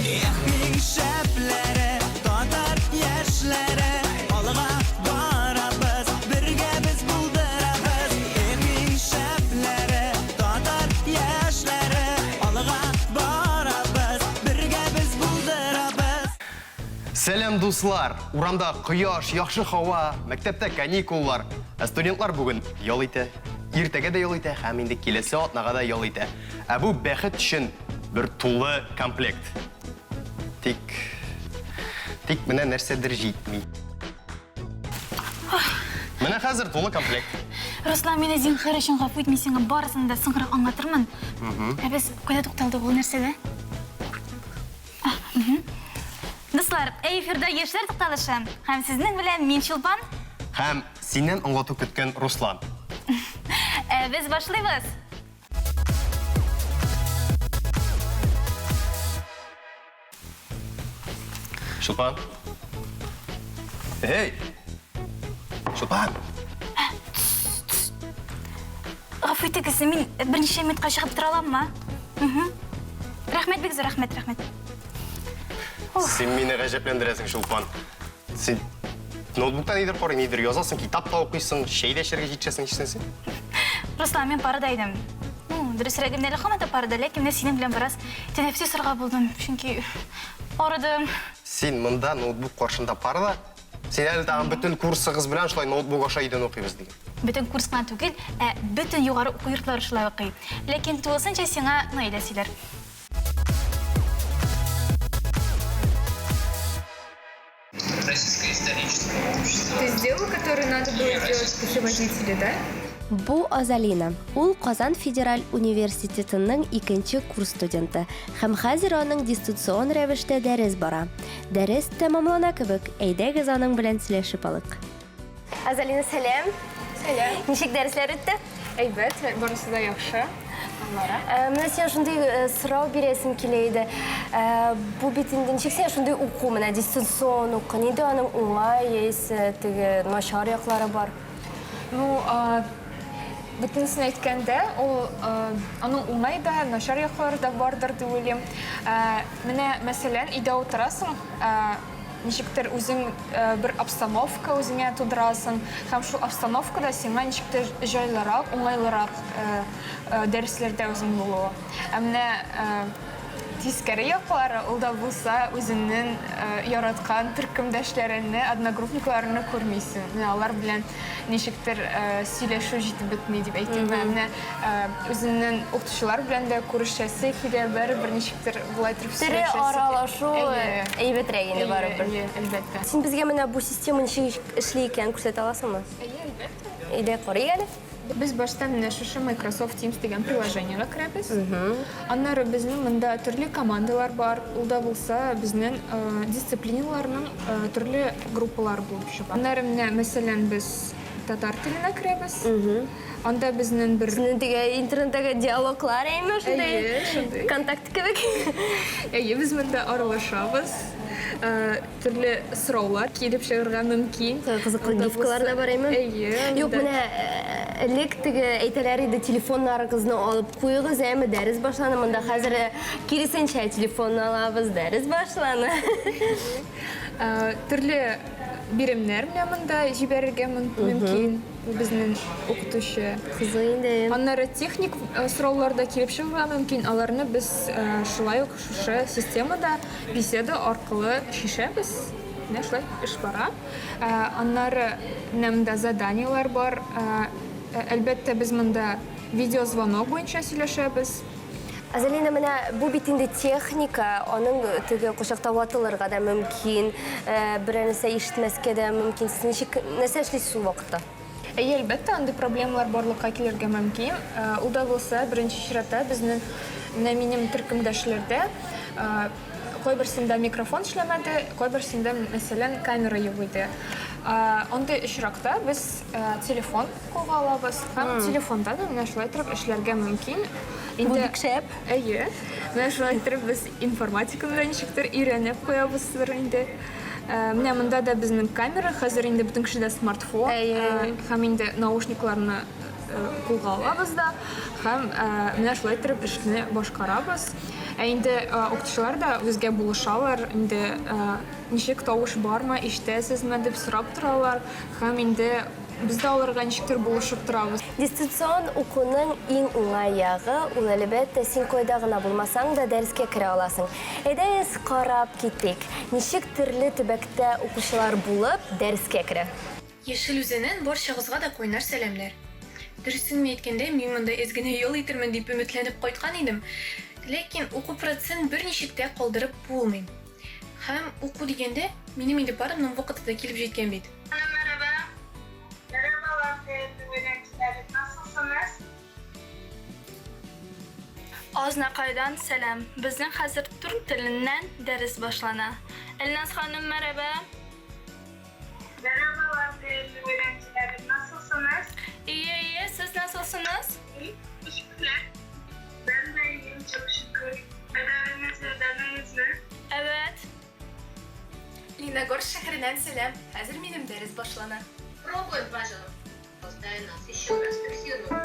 Эх, иң шәпләре, татар яшьләре, алга барабыз, бергә без булдырабыз. Эх, иң шәпләре, татар яшьләре, алга барабыз, бергә без булдырабыз. Сәлам, дуслар! Урамда кояш, яхшы һава, мәктәптә каникуллар. Ә студентлар бүген ял итә, иртәгә дә ял итә һәм инде киләсе атнага да ял итә. Ә бу бәхет өчен бер тулы комплект. Тик тик менә нәрсәдер җитми. Менә хәзер тулы комплект. Руслан, мине зинһар өчен гафу ит, мин сиңа барысын да соңрак аңлатырмын. Ә без кайда тукталдык, ул нәрсәдә? Дуслар, эфирда яшьләр тукталышы. Һәм сезнең белән мин Чулпан. Һәм синнән аңлату көткән Руслан. Ә без башлыйбыз. Чулпан. Эй! Чулпан! Гафу итегез, мин берничә минутка чыгып тора аламмы? Рәхмәт бик зур, рәхмәт, рәхмәт. Син мине гаҗәпләндерәсең, Чулпан. Син ноутбуктан нидер карый, нидер язасың, китап та укыйсың, чәй дә эчәргә җитешәсең, ничек син? Руслан, мин парада идем. Ну, дөресрәге, мин әле һаман да парада, ләкин менә синең белән бераз тәнәфес ясарга булдым, чөнки арыдым. Син монда ноутбук каршында парада, син әле тагын бөтен курсыгыз белән шулай ноутбук аша өйдән укыйбыз диген. Бөтен курс кына түгел, ә бөтен югары уку йортлары шулай укый. Ләкин тулысынча сиңа Наилә сөйләр. Российское историческое общество. Ты сделал, который надо было сделать путеводители, да? Бу Азалина. Ул Казан федераль университетының икенче курс студенты һәм хәзер аның дистанцион рәвештә дәрес бара. Дәрес тәмамлана кебек, әйдәгез аның белән сөйләшеп алыйк. Азалина, сәлам. Сәлам. Ничек дәресләр үтте? Әйбәт, барысы да яхшы. Аннары. Э, менә сиңа шундый э, сорау бирәсем килә иде. Э, бу бит инде ничек сиңа шундый уку, менә дистанцион уку, нинди аның уңай яисә теге начар яклары бар? Ну, бөтенесен әйткәндә, ул аның уңай да, начар яклары да бардыр дип уйлыйм. Менә, мәсәлән, өйдә утырасың, ничектер үзең бер обстановка үзеңә тудырасың һәм шул обстановкада сиңа ничектер җайлырак, уңайлырак дәресләрдә үзең булуы. Ә менә тискәре яклары, ул да булса үзеңнең яраткан төркемдәшләреңне, одногруппникларыңны күрмисең. Менә алар белән ничектер сөйләшү җитеп бетми дип әйтимме. Менә үзеңнең укытучылар белән дә күрешәсе килә, барыбер ничектер болай торып Тере сөйләшәсе аралашу Әйе. әйбәтрәк инде барыбер. Әйе, әлбәттә. Син безгә менә бу система ничек эшли икәнен күрсәтә аласыңмы? Әйе, әлбәттә. Әйдә, карыйк әле. Без башта менә шушы Microsoft Teams дигән приложениегә керәбез. Аннары безнең монда төрле командалар бар. Ул да булса безнең дисциплиналарның төрле группалары булып чыга. Аннары менә, мәсәлән, без татар теленә керәбез. Анда безнең бер Безнең теге интернеттагы диалоглар әйме шундый? Әйе, шундый. Контакт кебек. Әйе, без монда аралашабыз. Төрле сораулар килеп чыгарга мөмкин. Кызыклы гифкалар да бар әйме? Әйе. Юк, менә элек теге әйтәләр иде, телефоннарыгызны алып куегыз, әйме, дәрес башлана. Монда хәзер киресенчә, телефонны алабыз, дәрес башлана. Төрле биремнәр менә монда җибәрергә мөмкин безнең укытучы. Кызык инде. Аннары техник сораулар да килеп чыгарга мөмкин. Аларны без шулай ук шушы системада беседа аркылы чишәбез. Менә шулай эш бара. Аннары менә монда заданиеләр бар. Әлбәттә, без монда видеозвонок буенча сөйләшәбез. Азалина, менә бу бит инде техника, аның теге кочакта ватылырга да мөмкин, берәр нәрсә ишетмәскә дә мөмкин. Сез ничек, нәрсә эшлисез ул вакытта? Әйе, әлбәттә, андый проблемалар барлыкка килергә мөмкин. Ул да булса, беренче чиратта безнең, менә минем төркемдәшләрдә кайберсендә микрофон эшләмәде, кайберсендә, мәсәлән, камера юк иде. Андый очракта без телефон кулга алабыз һәм телефонда да менә шулай торып эшләргә мөмкин. Бу бик шәп. Әйе. Менә шулай иттереп без информатиканы да ничектер өйрәнеп куябыздыр инде. Менә монда да безнең камера, хәзер инде бөтен кешедә смартфон. Һәм инде наушникларны кулга алабыз да һәм менә шулай иттереп эшне башкарабыз. Ә инде укытучылар да безгә булышалар, инде ничек тавыш бармы, ишетәсезме дип сорап торалар һәм инде без дә аларга ничектер булышып торабыз. Дистанцион укуның иң уңай ягы, ул, әлбәттә, син кайда гына булмасаң да дәрескә керә аласың. Әйдәгез, карап китик, ничек төрле төбәктә укучылар булып дәрескә керә. Яшел Үзәннән барчагызга да кайнар сәламнәр. Дөресен генә әйткәндә, мин монда әз генә ял итермен дип өметләнеп кайткан идем. Ләкин уку процессын берничек тә калдырып булмый. Һәм уку дигәндә, минем инде парымның вакыты да килеп җиткән бит. Merhaba. Merhabalar değerli öğrencilerim. Nasılsınız? Азнакайдан сәлам. Безнең хәзер төрк теленнән дәрес башлана. Элназ ханым, мәрәбә. Merhabalar değerli öğrencilerim. Nasılsınız? Ие, ие, сез насылсыныз? İyi. Teşekkürler. Ben de iyiyim çok şükür. Ödevinizi ödediniz mi? Evet. Лениногорск шәһәреннән сәлам. Хәзер минем дәрес башлана. Пробуем, пожалуйста, нас еще раз фиксируем.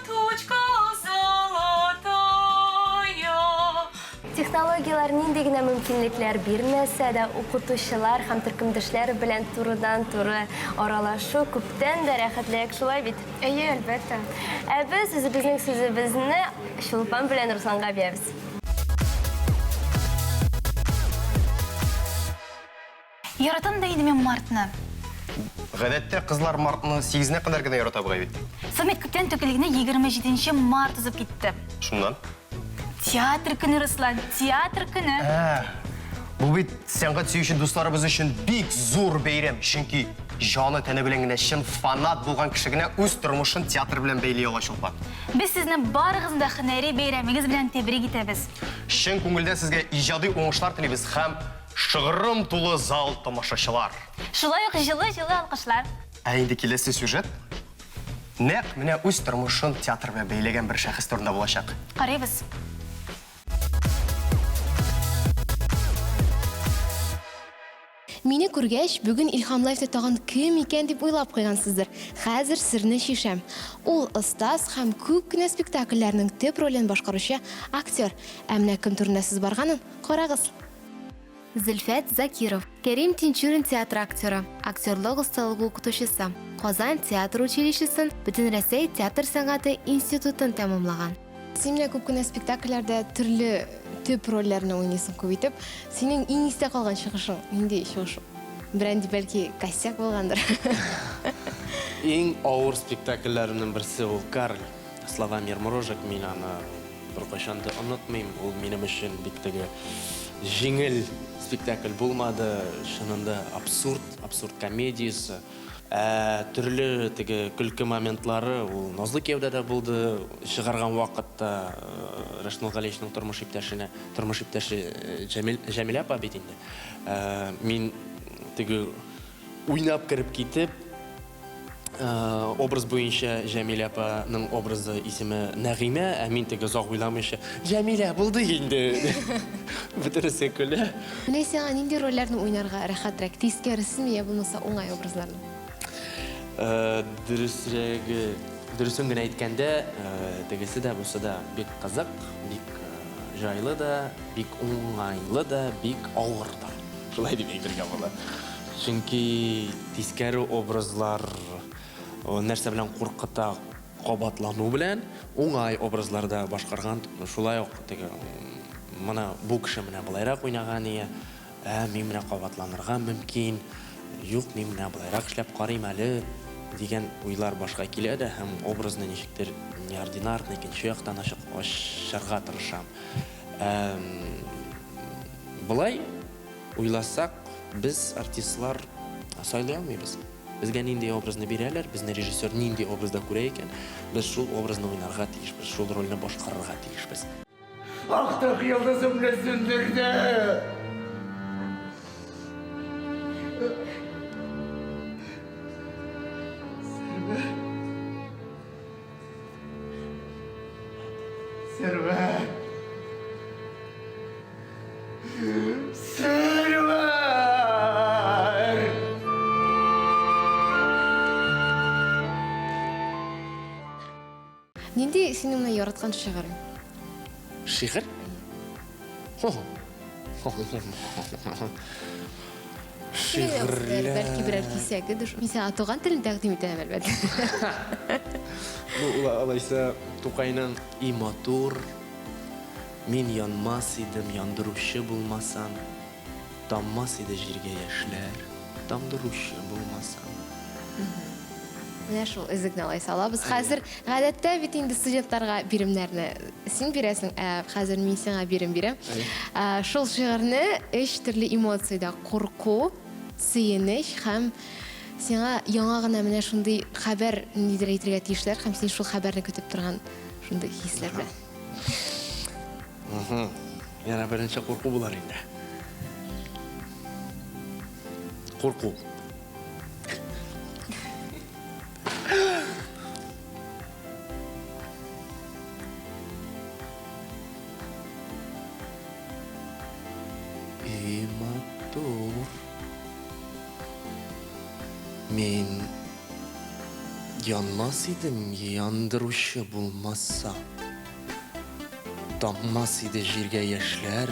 Тучка золотая. Технологияләр нинди генә мөмкинлекләр бирмәсә дә, укытучылар һәм төркемдәшләр белән турыдан-туры аралашу күптән дә рәхәтлек, шулай бит? Әйе, әлбәттә. Ә без үзебезнең сүзебезне Чулпан белән Русланга бирәбез. Яратам да инде мин мартны. Гадәттә кызлар мартны 8-нә кадәр генә ярата бугай бит. Самит күптән түгел генә 27 март узып китте. Шуннан? Театр көне, Руслан, театр көне. Ә, бу бит сәнгать сөюче дусларыбыз өчен бик зур бәйрәм, чөнки җаны тәне белән генә чын фанат булган кеше генә үз тормышын театр белән бәйли ала, Чулпан. Без сезне барыгызны да һөнәри бәйрәмегез белән тәбрик итәбез. Чын күңелдән сезгә иҗади уңышлар телибез һәм шыгрым тулы зал тамашачылар. Шулай ук җылы-җылы алкышлар. Ә инде киләсе сюжет нәкъ менә үз тормышын театр белән бәйләгән бер шәхес турында булачак. Карыйбыз. Мине күргәч, бүген Илһам Лайфта тагын кем икән дип уйлап куйгансыздыр. Хәзер серне чишәм. Ул остаз һәм күп кенә спектакльләрнең төп ролен башкаручы актер. Ә менә кем турында сүз барганын карагыз. Зөлфәт Закиров, Кәрим Тинчурин театры актеры, актерлык осталыгы укытучысы, Казан театр училищесын, Бөтенрәсәй театр сәнгате институтын тәмамлаган. Син менә күп кенә спектакльләрдә төрле төп рольләрне уйныйсың күп итеп. Синең иң истә калган чыгышың нинди чыгыш? Берәнди бәлки косяк булгандыр. Иң авыр спектакльләремнең берсе ул Карль. Слова Мирморожек, мин аны беркайчан да онытмыйм. Ул минем өчен бик теге җиңел спектакль булмады. Чынында абсурд, абсурд комедиясе. Ә төрле теге көлке моментлары ул Назлы кияүдә дә булды. Чыгарган вакытта Рәшит Нургалиевичның тормыш иптәшенә, тормыш иптәше Җәмил, Җәмилә апа бит инде. Мин теге уйнап кереп китеп, образ буенча Җәмилә апаның образы исеме Нәгыймә, ә мин теге озак уйламыйча Җәмилә булды инде. Бөтенесе көлә. Менә сиңа нинди рольләрне уйнарга рәхәтрәк, тискәресенме я булмаса уңай образларны? Дөресрәге, дөресен генә әйткәндә, тегесе дә, бусы да бик кызык, бик җайлы да, бик уңайлы да, бик авыр да. Шулай дип әйтергә була. Чөнки тискәре образлар нәрсә белән куркыта, кабатлану белән, уңай образларда башкарган, шулай ук теге моны бу кеше менә былайрак уйнаган ие, ә мин менә кабатланырга мөмкин, юк, мин менә былайрак эшләп карыйм әле дигән уйлар башка килә дә һәм образны ничектер неординарный икенче яктан ачык ачарга тырышам. Былай уйласак, без артистлар сайлый алмыйбыз. Безгә нинди образны бирәләр, безне режиссер нинди образда күрә икән, без шул образны уйнарга тиешбез, шул рольне башкарырга тиешбез. Актык йолдызымны сүндерде. Сәрвәр. Сәрвәр. Сәрвәр! Нинди синең менә яраткан шигырең? Шигырь? Шигырьләр. Бәлки берәр кисәге дә. Мин сиңа туган телен тәкъдим итәм, әлбәттә. Ну, алайса, Тукайның И матур, мин янмас идем, яндыручы булмасаң, таммас иде җиргә яшьләр, тамдыручы булмасаң. Менә шул өзекне алайса алабыз. Хәзер гадәттә бит инде студентларга биремнәрне син бирәсең, ә хәзер мин сиңа бирем бирәм. Шул шигырьне өч төрле эмоциядә курку, сөенеч һәм сиңа яңа гына менә шундый хәбәр нидер әйтергә тиешләр һәм син шул хәбәрне көтеп торган шундый хисләр белән. Яра беренче курку булар инде. Курку. И матур. Мин янмас идем, яндыручы булмаса. Таммас иде җиргә яшьләр,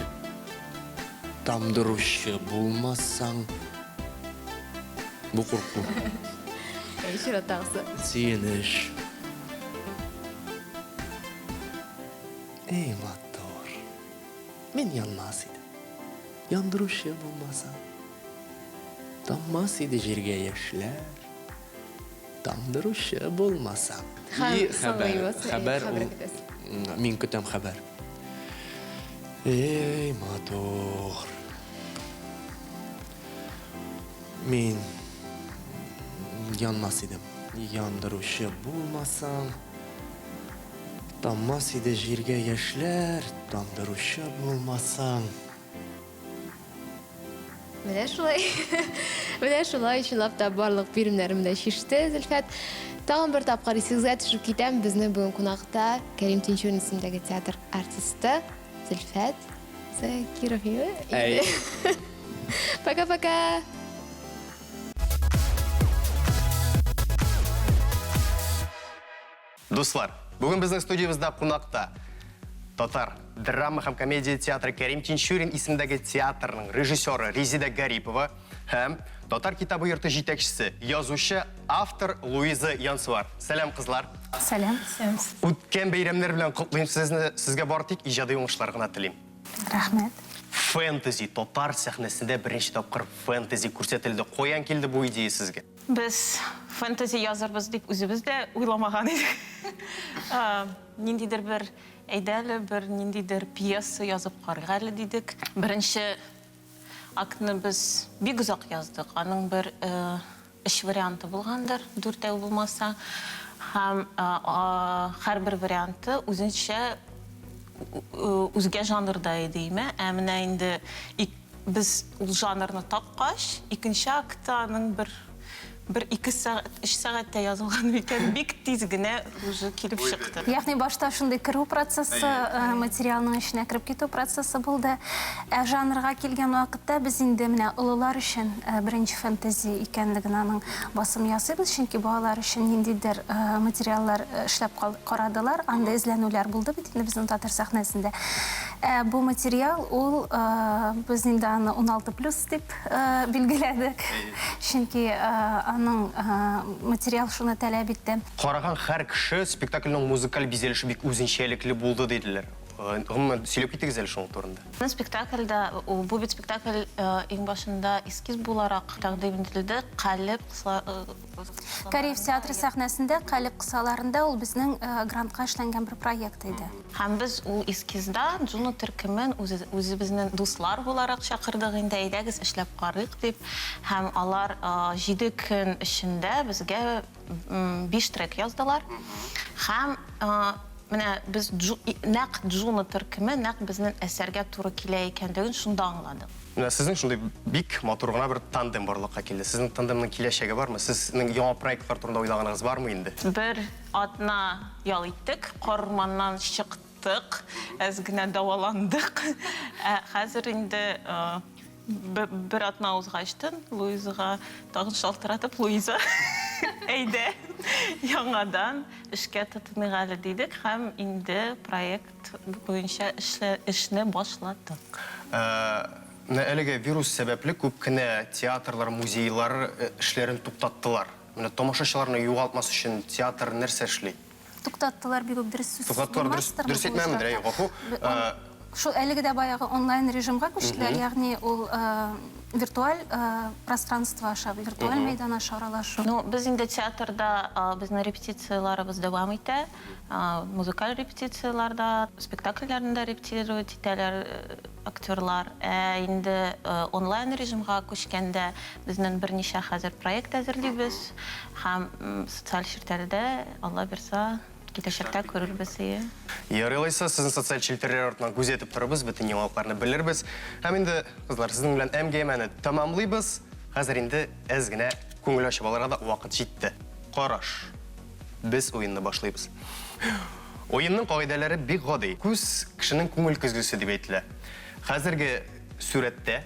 Тамдыручы булмасаң. Бу курку. Әй, чираттагысы. Сөенеч. Эй, матур. Мин янмас идем. Яндыручы булмасаң. Таммас иде җиргә яшьләр. Тамдыручы булмасаң. Һәм И хәбәр. Хәбәр ул. Мин көтәм хәбәр. Эй, матур. Мин янмас идем. Яндыручы булмасаң, таммас иде җиргә яшьләр, тамдыручы булмасаң. Менә шулай. Менә шулай чынлап та барлык биремнәрем дә чиште Зөлфәт. Тагын бер тапкыр исегезгә төшереп китәм, безнең бүген кунакта Кәрим Тинчурин исемендәге театр артисты Зөлфәт Закиров. Әй. Пока-пока. Дуслар, бүген безнең студиябездә кунакта татар драма һәм комедия театры Кәрим Тинчурин исемендәге театрның режиссеры Резеда Гарипова һәм Татар китабы йорты җитәкчесе, язучы, автор Луиза Янсуар. Сәлам, кызлар. Сәлам. Үткән бәйрәмнәр белән котлыйм сезне. Сезгә бары тик иҗади уңышлар гына телим. Рәхмәт. Фэнтези, татар сәхнәсендә беренче тапкыр фэнтези күрсәтелде. Каян килде бу идея сезгә? Без фэнтези язырбыз дип үзебез дә уйламаган идек. Ниндидер бер, әйдә әле, бер ниндидер пьеса язып карыйк әле, дидек. Беренче актны без бик озак яздык. Аның бер өч варианты булгандыр, дүртәү булмаса. Һәм һәрбер варианты үзенчә үзгә жанрда иде, име. Ә менә инде Без ул жанрны тапкач, икенче акты аның бер бер ике сәгать, өч сәгатьтә язылган микән, бик тиз генә уже килеп чыкты. Ягъни башта шундый керү процессы, материалның эченә кереп китү процессы булды. Ә жанрга килгән вакытта без инде менә олылар өчен беренче фэнтези икәнлеген аның басым ясыйбыз, чөнки балалар өчен ниндидер материаллар эшләп карадылар, анда эзләнүләр булды бит инде безнең татар сәхнәсендә. Ә бу материал ул без инде аны 16 плюс дип билгеләдек. Чөнки аның материал шуны таләп итте. Караган һәр кеше спектакльнең музыкаль бизәлеше бик үзенчәлекле булды диделәр. Гомумән, сөйләп китегез әле шуның турында. Спектакльдә, бу бит спектакль иң башында эскиз буларак тәкъдим ителде, калеб Кариев театры сәхнәсендә калеб кысаларында ул безнең грантка эшләнгән бер проект иде. Һәм без ул эскизда Джуно төркемен үзебезнең дуслар буларак чакырдык инде, әйдәгез, эшләп карыйк дип. Һәм алар җиде көн эчендә безгә биш трек яздылар. Һәм менә без нәкъ Джуно төркеме нәкъ безнең әсәргә туры килә икәнлеген шунда аңладык. Менә сезнең шундый бик матур гына бер тандем барлыкка килде. Сезнең тандемның киләчәге бармы? Сезнең яңа проектлар турында уйлаганыгыз бармы инде? Бер атна ял иттек, карурманнан чыктык, әз генә дәваландык. Ә хәзер инде бер атна узгачтын Луизага тагын шалтыратып, Луиза. Әйдә, яңадан эшкә тотыныйк әле дидек һәм инде проект буенча эшне башладык. Менә әлеге вирус сәбәпле күп кенә театрлар, музейлар эшләрен туктаттылар. Менә тамашачыларны югалтмас өчен театр нәрсә эшли? Туктаттылар бик үк дөрес сүз Туктаттылар дөрес, булмастыр дөрес бу әйтмәмдер, әйе, очракта. гафу. Шул әлеге дә баягы онлайн режимга күчтеләр, ягъни ул виртуаль пространство аша, виртуаль мәйдан аша аралашу. Ну, без инде театрда, безнең репетицияләребез дәвам итә. Музыкаль репетицияләр дә, спектакльләрне дә репетировать итәләр актерлар. Ә инде онлайн режимга күчкәндә безнең берничә хәзер проект әзерлибез һәм социаль челтәрдә, Алла бирса, киләчәктә күрербез, ие. Ярый алайса, сезне социаль челтәрләр артыннан күзәтеп торырбыз, бөтен яңалыкларны белербез. Һәм инде, кызлар, сезнең белән әңгәмәне тәмамлыйбыз. Хәзер инде әз генә күңел ачып алырга да вакыт җитте. Караш. Без уенны башлыйбыз. Уенның кагыйдәләре бик гади. Күз кешенең күңел көзгесе дип әйтелә. Хәзерге сурәттә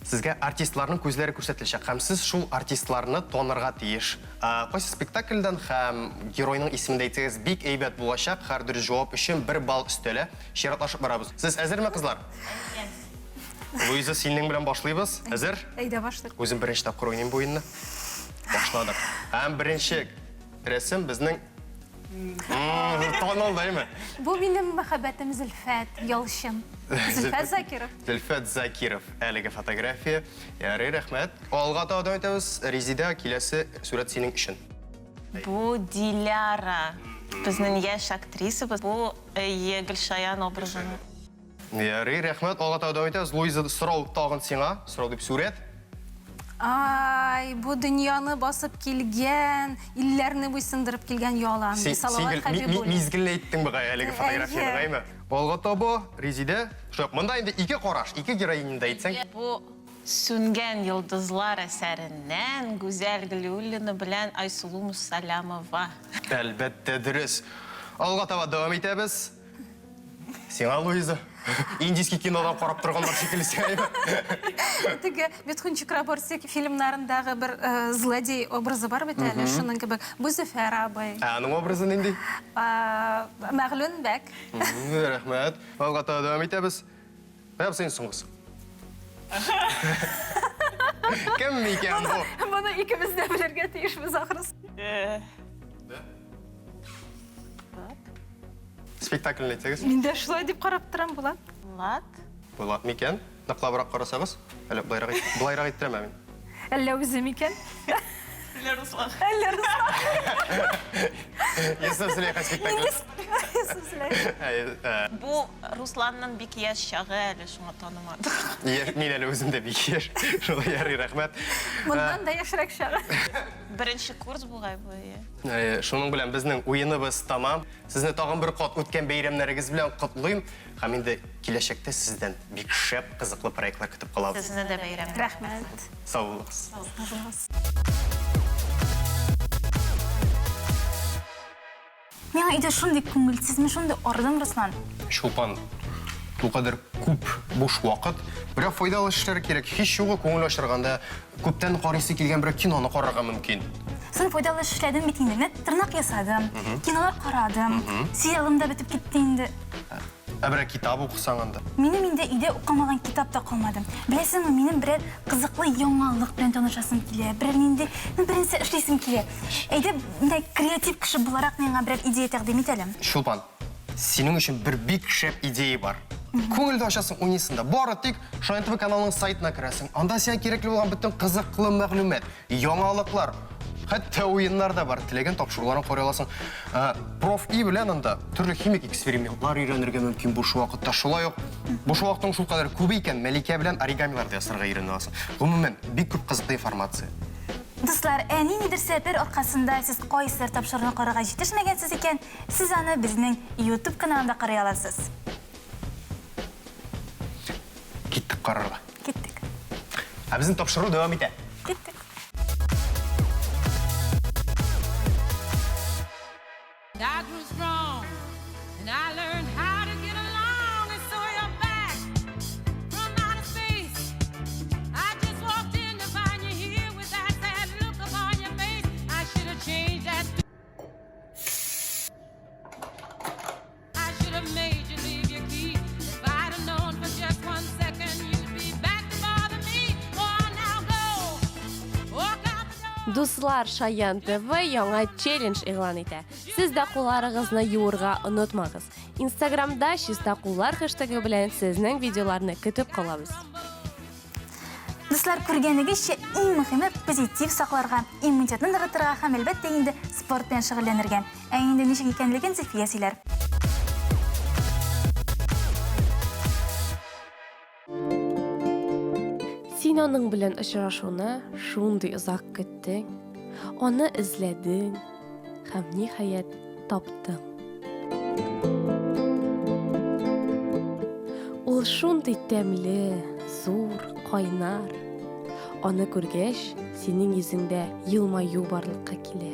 сезгә артистларның күзләре күрсәтеләчәк һәм сез шул артистларны танырга тиеш. Кайсы спектакльдән һәм геройның исемен дә әйтсәгез бик әйбәт булачак. Һәр дөрес җавап өчен бер балл өстәлә. Чиратлашып барабыз. Сез әзерме, кызлар? Луиза, синең белән башлыйбыз. Әзер? Әйдә башлыйк. Үзем беренче тапкыр уйныйм бу уенны. Башладык. Һәм беренче рәсем безнең Танылды, әйме? Бу минем мәхәббәтем Зөлфәт, ялчым. Зөлфәт Закиров. Зөлфәт Закиров. Әлеге фотография. Ярый, рәхмәт. Алга таба дәвам итәбез. Резидә, киләсе сурәт синең өчен. Бу Диляра. Безнең яшь актрисабыз. Бу Әйе, Гөлшаян образын. Ярый, рәхмәт. Алга таба дәвам итәбез. Луиза, сорау тагын сиңа. Сорау дип сурәт. Ай, бу дөньяны басып килгән, илләрне буйсындырып килгән ялан. Син, Салават Хәбибуллин. Мизгелне әйттең бугай әлеге фотографияне, әйме? Алга таба, Резидә. Шулай ук, монда инде ике караш, ике героиняны да әйтсәң. Бу Сүнгән йолдызлар әсәреннән Гүзәл Галиуллина белән Айсылу Муссалямова. Әлбәттә, дөрес. Алга таба дәвам итәбез. Сиңа, Луиза. Индийский кинодан карап торганнар шикелле сиңа. Теге Митхун Чакраборти фильмнарындагы бер э, злодей образы бар бит әле, шуның кебек. Бу Зөфәр абый. Ә аның образы нинди? Мәгълүн бәк. Рәхмәт. Алга таба дәвам итәбез. Менә син соңгысы. Кем икән бу? Моны икебез дә белергә тиешбез ахрысы. Э. Спектакльне әйтсәгез. Мин дә шулай дип карап торам, Булат. Булат. Булат микән? Ныклабрак карасагыз. Әллә былайрак, былайрак иттерәм ә мин. Әллә үзе микән? Әллә Руслан. Әллә Руслан. Йосыф Зөләйха спектакле. Йосыф Зөләйха. Бу Русланның бик яшь чагы әле, шуңа танымадык. Мин әле үзем дә бик яшь. Шулай ярый, рәхмәт. Моннан да яшьрәк чагы. Беренче курс бугай бу, әйе. Шуның белән безнең уеныбыз тамам. Сезне тагын бер кат үткән бәйрәмнәрегез белән котлыйм һәм инде киләчәктә сездән бик шәп, кызыклы проектлар көтеп калабыз. Сезне дә бәйрәм. Рәхмәт. Сау булыгыз. Сау булыгыз. Миңа өйдә шундый күңелсез, мин шундый арыдым, Руслан. Чулпан, бу кадәр күп буш вакыт, берәр файдалы эшләр кирәк. Һич югы күңел ачырганда Күптән карыйсы килгән бер киноны карарга мөмкин. Соң файдалы эш эшләдем бит инде. Менә тырнак ясадым, кинолар карадым, сериалым да бетеп китте инде. Ә берәр китап укысаң анда? Минем инде өйдә укымаган китап та калмады. Беләсеңме, минем берәр кызыклы яңалык белән танышасым килә, берәр нинди, ну, бернәрсә эшлисем килә. Әйдә, менә креатив кеше буларак миңа берәр идея тәкъдим ит әле. Чулпан, Синең өчен бер бик шәп идея бар. Күңел дә ачасың, уйныйсың да. Бары тик Шаян ТВ каналының сайтына керәсең. Анда сиңа кирәкле булган бөтен кызыклы мәгълүмат, яңалыклар, хәтта уеннар да бар. Теләгән тапшыруларын карый аласың. Э, Проф И белән анда төрле химик экспериментлар өйрәнергә мөмкин буш вакытта. Шулай ук буш вакытың шулкадәр күп икән, Мәликә белән оригамилар да ясарга өйрәнә аласың. Гомумән, бик күп кызыклы информация. Дуслар, ә ниндидер сәбәпләр аркасында сез кайсыдыр тапшыруны карарга җитешмәгәнсез икән, Сез аны безнең YouTube каналында карый аласыз. Киттек карарга. Киттек. Ә безнең тапшыру дәвам итә. Киттек. I grew strong and I learned how to get along and so you're back from outer space. I just walked in to find you here with that sad look upon your face. I should Дуслар, Шаян ТВ яңа челлендж игълан итә. Сез дә кулларыгызны юырга онытмагыз. Инстаграмда чиста куллар хэштегы белән сезнең видеоларны көтеп калабыз. Дуслар, күргәнегезчә, иң мөһиме позитив сакларга, иммунитетны ныгытырга һәм, әлбәттә инде, спорт белән шөгыльләнергә. Ә инде ничек икәнлеген Зөлфия сөйләр. Син аның белән очрашуны шундый озак көттең, аны эзләдең һәм, ниһаять, таптың. Ул шундый тәмле, зур, кайнар. Аны күргәч, синең йөзеңдә елмаю барлыкка килә.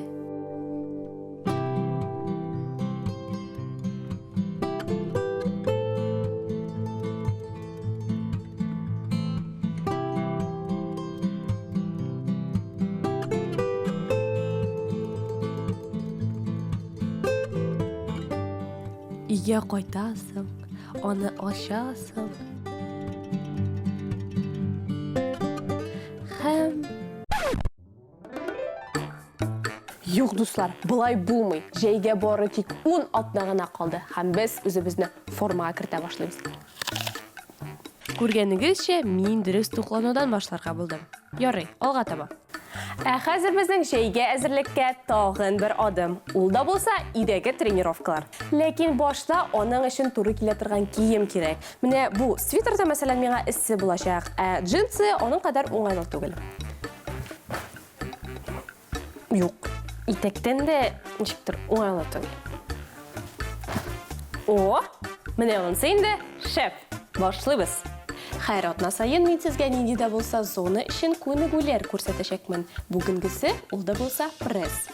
Өйгә кайтасың, аны ачасың. Һәм Юк, дуслар, болай булмый. Җәйгә бары тик ун атна гына калды һәм без үзебезне формага кертә башлыйбыз. Күргәнегезчә, мин дөрес тукланудан башларга булдым. Ярый, алга таба. Ә хәзер безнең җәйгә әзерлеккә тагын бер адым. Ул да булса, өйдәге тренировкалар. Ләкин башта аның өчен туры килә торган кием кирәк. Менә бу свитерда, мәсәлән, миңа эссе булачак, ә джинсы аның кадәр уңайлы түгел. Юк, итәктән дә ничектер уңайлы түгел. О, менә монысы инде шәп. Башлыйбыз. Һәр атна саен мин сезгә нинди дә булса зона өчен күнегүләр күрсәтәчәкмен. Бүгенгесе ул да булса пресс.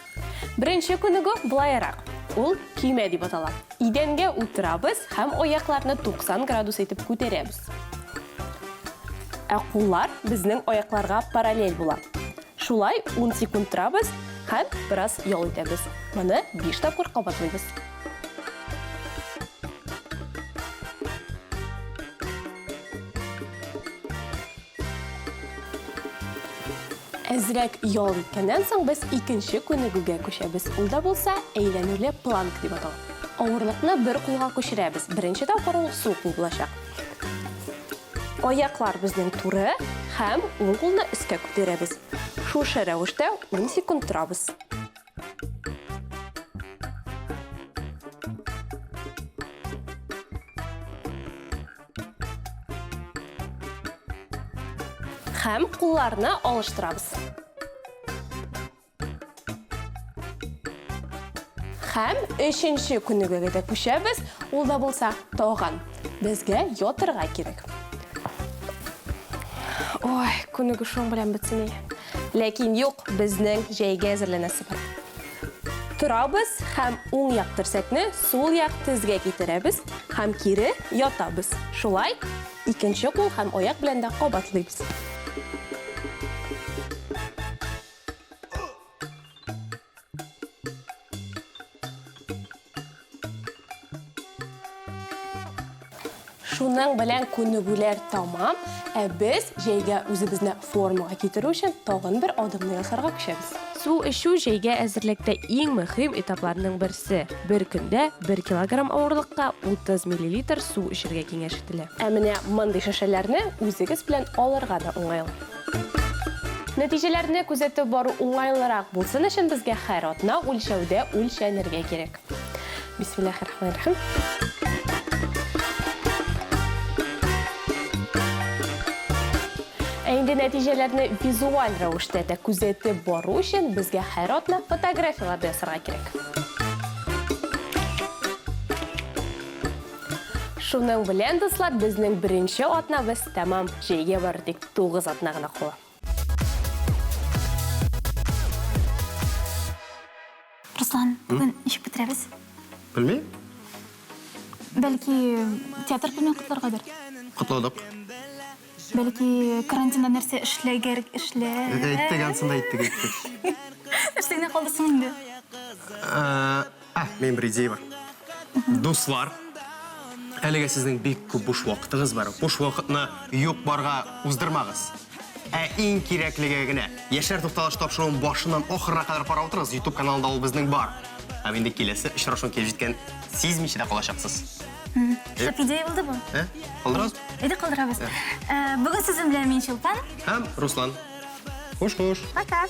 Беренче күнегү болайрак. Ул көймә дип атала. Идәнгә утырабыз һәм аякларны 90 градус итеп күтәрәбез. Ә куллар безнең аякларга параллель була. Шулай 10 секунд торабыз һәм бераз ял итәбез. Моны 5 тапкыр кабатлыйбыз. Әзрәк ял иткәннән соң без икенче күнегүгә күчәбез. Ул да булса әйләнүле планк дип атала. Авырлыкны бер кулга күчерәбез. Беренче тапкыр ул сул кул булачак. Аяклар безнең туры һәм уң кулны өскә күтәрәбез. Шушы рәвештә 10 секунд торабыз. Һәм кулларны алыштырабыз. Һәм өченче күнегүгә дә күчәбез. Ул да булса таган. Безгә ятырга кирәк. Ой, күнегү шуның белән бетсен иде. Ләкин юк, безнең җәйгә әзерләнәсе бар. Торабыз һәм уң як терсәкне сул як тезгә китерәбез һәм кире ятабыз. Шулай икенче кул һәм аяк белән дә кабатлыйбыз. Шуның белән күнегүләр тамам, ә без җәйгә үзебезне формага китерү өчен тагын бер адымны ясарга күчәбез. Су эчү җәйгә әзерлектә иң мөһим этапларның берсе. Бер көндә бер килограмм авырлыкка 30 миллилитр су эчәргә киңәш ителә. Ә менә мондый шешәләрне үзегез белән алырга да уңайлы. Нәтиҗәләрне күзәтеп бару уңайлырак булсын өчен безгә һәр атна үлчәүдә үлчәнергә кирәк. Бисмиллахир-рахманир-рахим. Ә инде нәтиҗәләрне визуаль рәвештә дә күзәтеп бару өчен безгә һәр атна фотографияләр дә ясарга кирәк. Шуның белән, дуслар, безнең беренче атнабыз тәмам. Җәйгә бары тик 9 атна гына кала. Руслан, бүген ничек бетерәбез? Белмим. Бәлки, театр көнен котларгадыр? Котладык. Бәлки, карантинда нәрсә эшләгәр, эшлә... Әйттек, ансын да әйттек, әйттек. Нәрсә генә калды соң инде? Ә, минем бер идея бар. Дуслар, әлегә сезнең бик күп буш вакытыгыз бар. Буш вакытны юк-барга уздырмагыз. ә иң кирәклегә генә. Яшьләр тукталышы тапшыруын башыннан ахырына кадәр карап утырыгыз, YouTube каналында ул безнең бар. Һәм инде киләсе очрашуның килеп җиткән сизмичә дә калачаксыз. Шәп идея булды бу. Ә? Калдырабыз? Әйдә калдырабыз. Э, Бүген сезнең белән мин Чулпан. Һәм Руслан. Хуш-хуш. Пока.